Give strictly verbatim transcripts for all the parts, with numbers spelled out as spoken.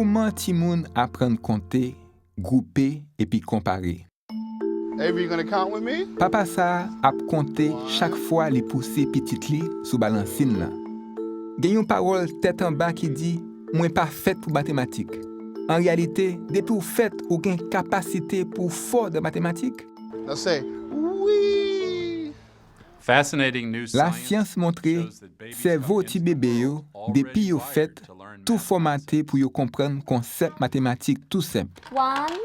Kouman timoun aprann konte, gwoupe epi konpare? Avery, you gonna count with me? Papa sa a ap konte chak fwa li pouse pitit li sou balansin nan. Gen yon pawòl tèt anba ki di, "Mwen pa fèt pou matematik." An reyalite, depi w fèt, ou gen kapasite pou w fò nan matematik. Now say, "Wee." Lasyans montre sèvo ti bebe yo, depi yo fèt, tou fòmate pou yo konprann konsèp matematik tou senp. One,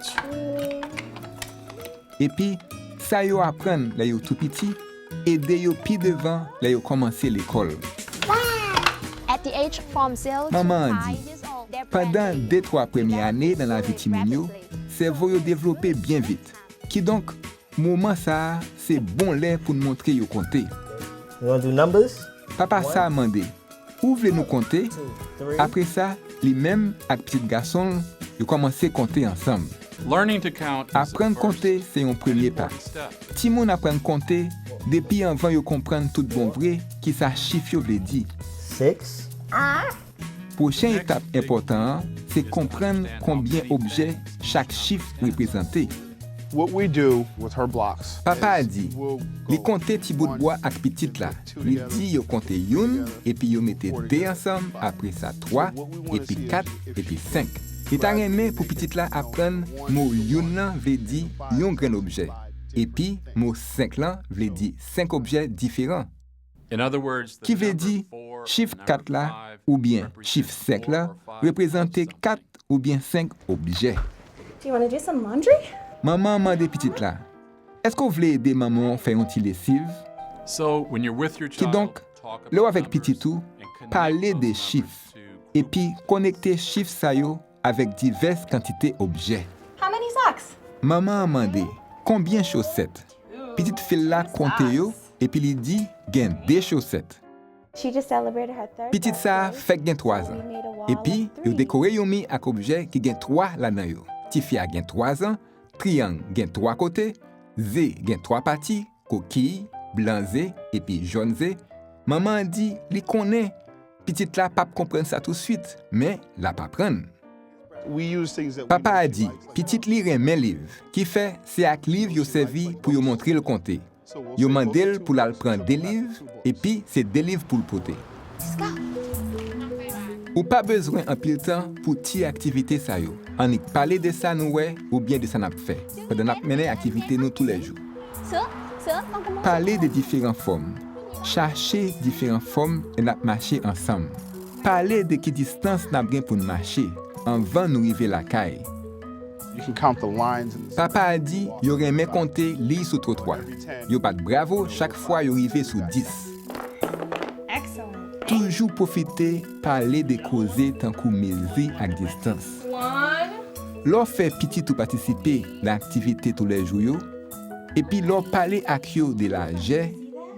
two. Epi, sa yo aprann lè yo tou piti, ede yo pi devan lè yo kòmanse lekòl. At the age from zero to Manman an di, five years old, their brain pandan de twa premye ane nan lavi timoun yo, sèvo yo devlope byen vit. Kidonk, moman sa a se bon lè pou n montre yo konte. You wanna do numbers? Papa sa a mande, "Ou vle nou konte?" Apre sa, li menm ak pitit gason l, yo kòmanse konte ansanm. Aprann konte se yon premye pa. Timoun aprann konte depi anvan yo konprann tout bon vre kisa chif yo vle di. Six. Pwochen etap enpòtan an se konprann konbyen objè chak chif reprezante. What we do with her blocks Papa a is di, we'll li go konte ti bout bwa ak pitit la. Li di yo konte youn, epi yo mete de ansanm, apre sa twa, epi kat, epi senk. Li ta renmen pou pitit la aprann mo youn nan vle di yon grenn objè, epi mo senk lan vle di senk objè diferan. Ki vle di, chif kat la oubyen chif senk la reprezante kat oubyen senk objè. Do you wanna do some laundry? Manman an mande pitit la, "Èske w vle ede manman w fè yon ti lesiv?" Kidonk, lè w avèk pitit ou, pale de chif, epi konekte chif sa yo avèk divès kantite objè. How many socks? Manman an mande, "Konbyen chosèt?" Pitit fi l la konte yo, epi li di, "Gen de chosèt." Pitit sa a fèk gen twa zan. Epi, yo dekore yon mi ak objè ki gen twa ladan yo. Tifi a gen twa zan, triyang gen twa kote, ze gen twa pati, kokiy, blan ze, epi jòn ze. Manman an di li konnen pitit la p ap konprann sa touswit, men l ap aprann. Papa a di pitit li renmen liv, ki fè se ak liv yo sèvi pou yo montre l konte. Yo mande l pou l al pran de liv, epi se de liv pou l pote. Ou pa bezwen anpil tan pou ti aktivite sa yo. Annik pale de sa nou wè oubyen de sa n ap fè pandan n ap mennen aktivite nou toulèjou. Pale de diferan fòm. Chache diferan fòm lè n ap mache ansanm. Pale de ki distans n ap gen pou n mache anvan nou rive lakay. Papa a di yo renmen konte liy sou twotwa. Yo bat bravo chak fwa yo rive sou dis. Toujou pwofite pale de koze tankou mezi ak distans. Lè w fè pitit ou patisipe nan aktivite toulèjou yo, epi lè w pale ak yo de lajè,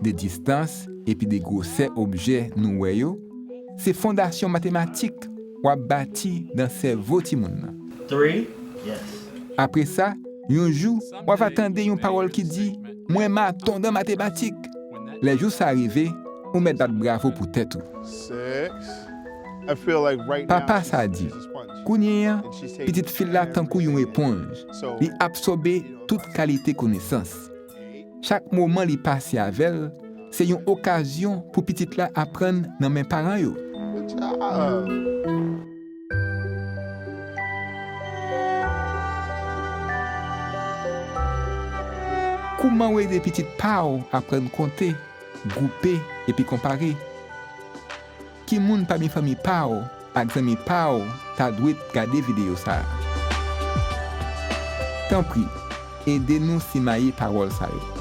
de distans, epi de gwosè objè nou wè yo, se fondasyon matematik w ap bati nan sèvo timoun nan. Apre sa, yon jou, w ava tande yon pawòl ki di, "Mwen maton nan matematik." Lè jou sa a rive, ou mèt bat bravo pou tèt ou. Papa sa a di, "Kounye a, pitit fi l la tankou yon eponj. Li absòbe tout kalite konesans." Chak moman li pase avè l, se yon okazyon pou pitit la aprann nan men paran yo. Kouman w ede pitit pa w aprann konte, gwoupe, epi konpare? Ki moun pami fanmi pa w ak zanmi pa w ta dwe gade videyo sa a? Tanpri, ede nou simaye pawòl sa yo.